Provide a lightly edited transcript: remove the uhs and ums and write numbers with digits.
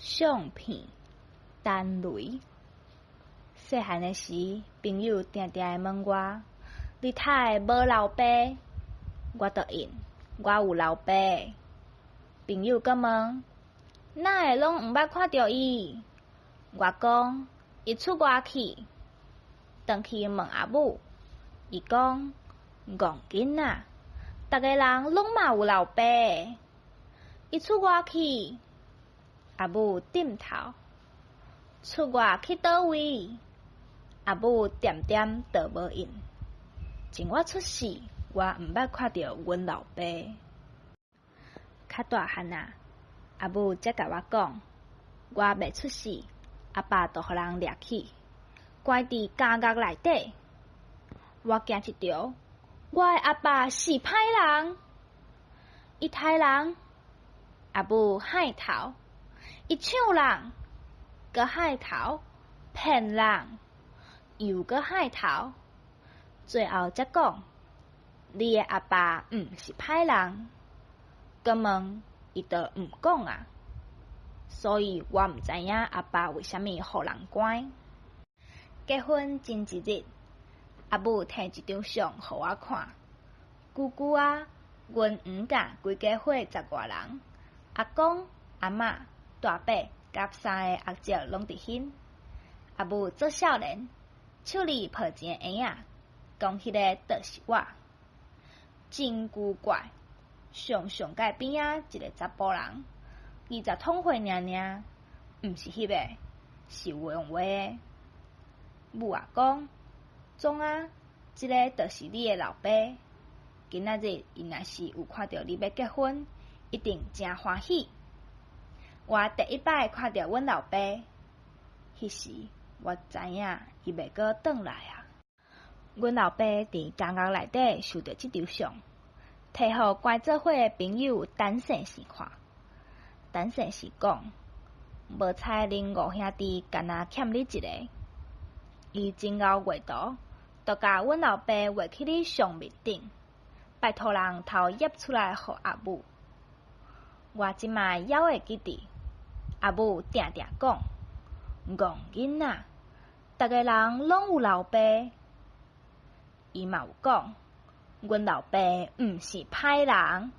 相片，陳雷。細漢的時，朋友定定會問我：你哪會無老爸？我就應：我有老爸。朋友閣問：哪會攏毋捌看著伊？我講：伊出外去。轉去問阿母，伊講：戇囡仔，逐个人攏嘛有老爸。伊出外去，阿母點頭。出外去佗位？阿母恬恬就無應。自我出世，我毋捌看著阮老爸。較大漢啊，阿母才共我講，我未出世，阿爸就予人掠去，關佇監獄內底。我驚一趒，我的阿爸是歹人，伊刣人，阿母幌頭，伊搶人，閣幌頭，騙人，又閣幌頭，最後才講，你的阿爸毋是歹人。閣問，伊就毋講啊。所以我毋知影阿爸為啥物予人關。結婚前一日，阿母提一張相予我看，舅舅啊，阮毋甲規家伙十外人，阿公、阿嬤、大伯佮三個阿叔攏佇彼。阿母做少年，手裡抱一个嬰仔，講彼个就是我。真古怪，上上蓋邊仔一個查埔人，二十通歲爾爾，毋是彼个，是用畫的。母仔講：總啊，這个就是你的老爸。今仔日伊若是有看著你欲結婚，一定誠歡喜。我第一擺看著阮老爸，彼時我知影伊袂閣轉來啊。阮老爸佇監獄內底收著這張相，提予關做伙的朋友陳先生看。陳先生講：無彩恁五兄弟干焦欠你一个。伊真𠢕畫圖，就共阮老爸畫去咧相面頂，拜託人偷翕出來予阿母。我這擺猶會記得，阿母定定講：戇囡仔，逐个人攏有老爸。伊嘛有講，阮老爸毋是歹人。